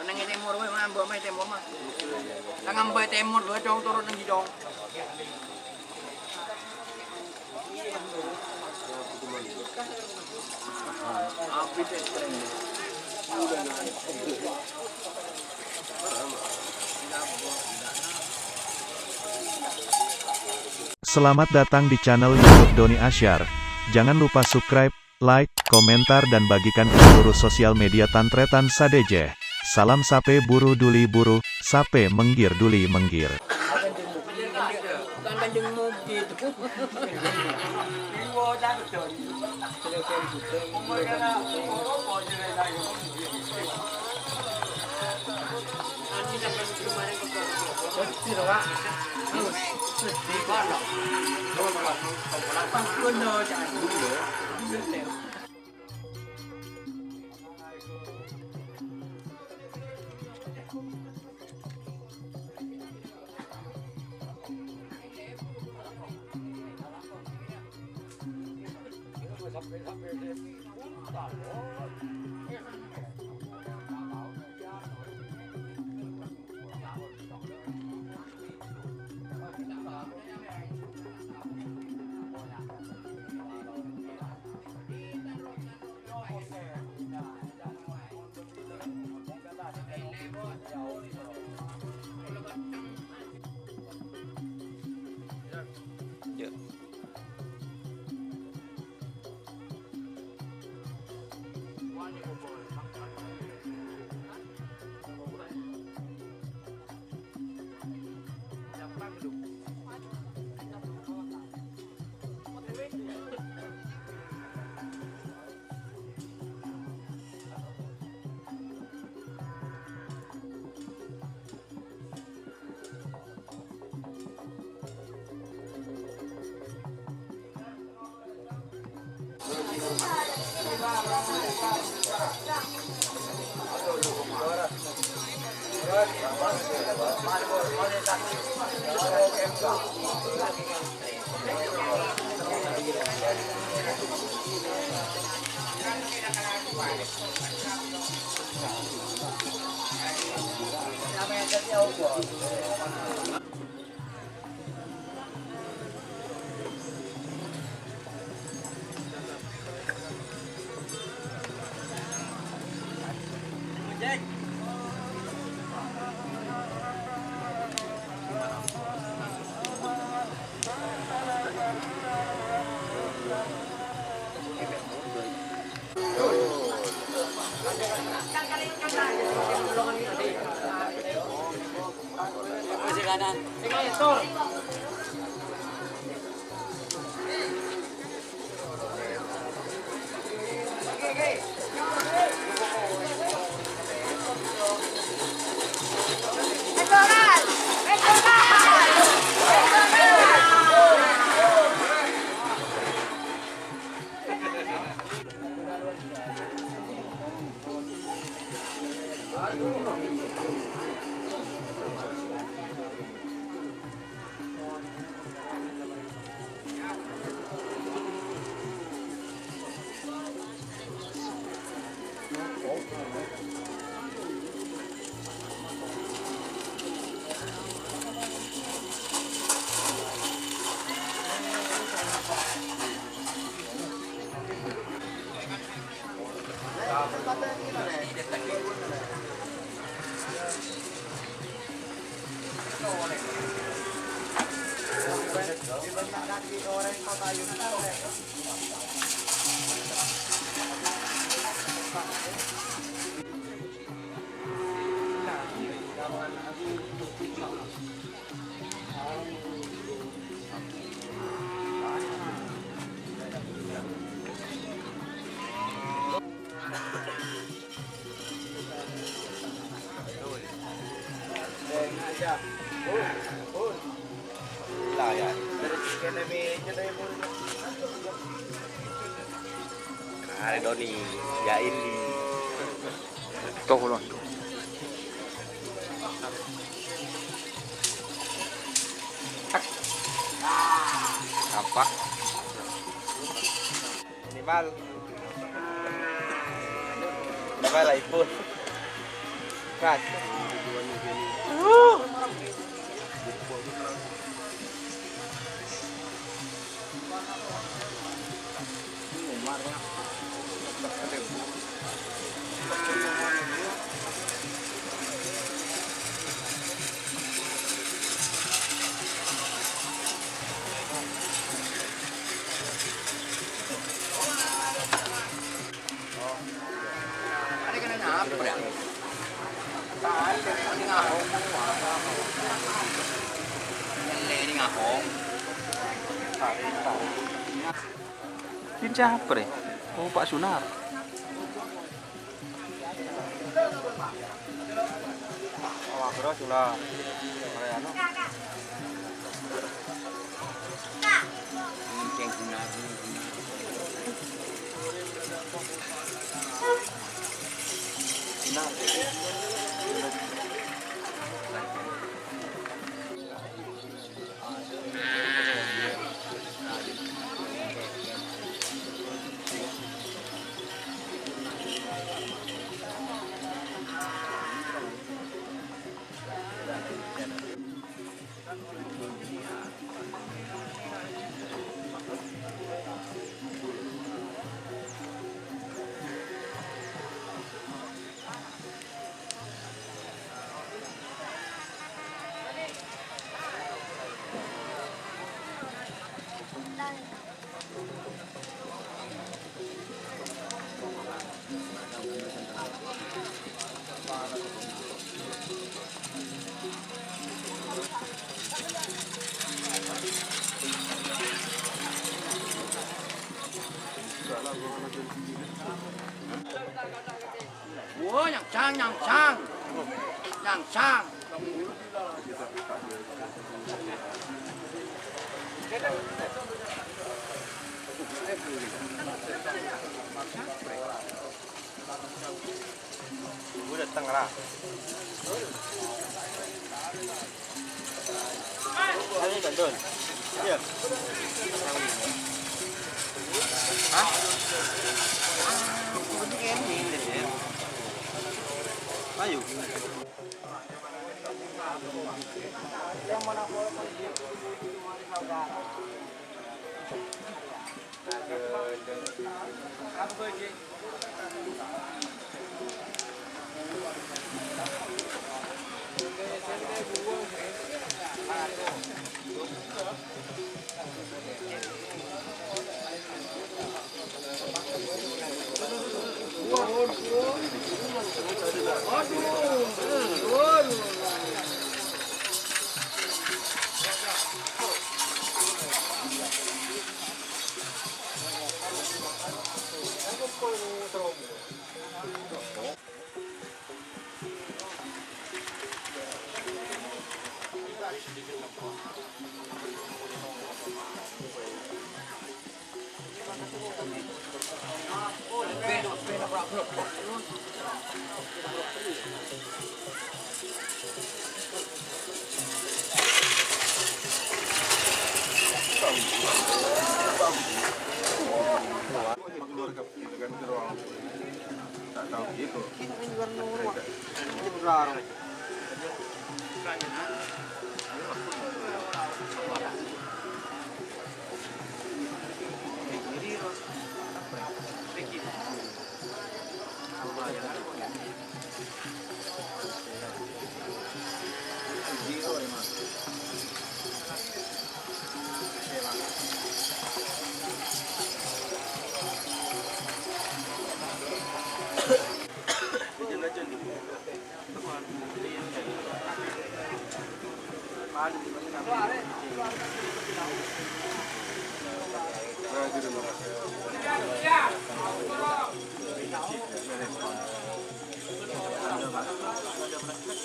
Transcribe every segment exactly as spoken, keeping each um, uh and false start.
Neng è tèmor bhâi, mah, ambu' mah è tèmor, mah. Nang ambu' è tèmor bhâi, Cong, turun neng jidong. Selamat datang di channel YouTube Doni Asyar. Jangan lupa subscribe, like, komentar, dan bagikan ke seluruh sosial media tan-tarètan sadhâjâ. Salam sapè buru dhuli buru, sapè mèngghir dhuli mèngghir. Arè Doni, ya ini. Tolong. Apa? Minimal. Minimal lah, Ibu. Din sapa, rè? Oh, Pa' Sunar. Wah, bro, Sunar. Anu. Wah, nyangsang, nyangsang. Nyangsang. Gue datang lah. Ayo, Don. Iya. Hah? Ayo.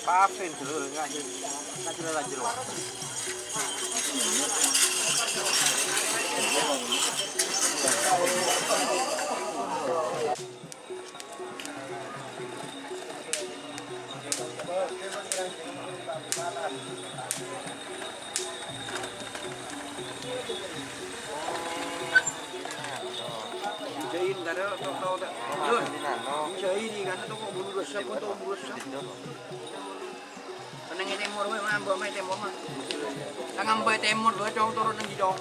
Paafin, Dulur, enggak sih. Enggak jelas-jelas. Jain, karena tau, tau, tak. Jain, karena tau kok bunuh dosa. Neng è tèmor bhâi, mambâ è tèmor, mah. Tang ambâ è tèmor bhâi, Cong, turun neng jiyâ, Cong.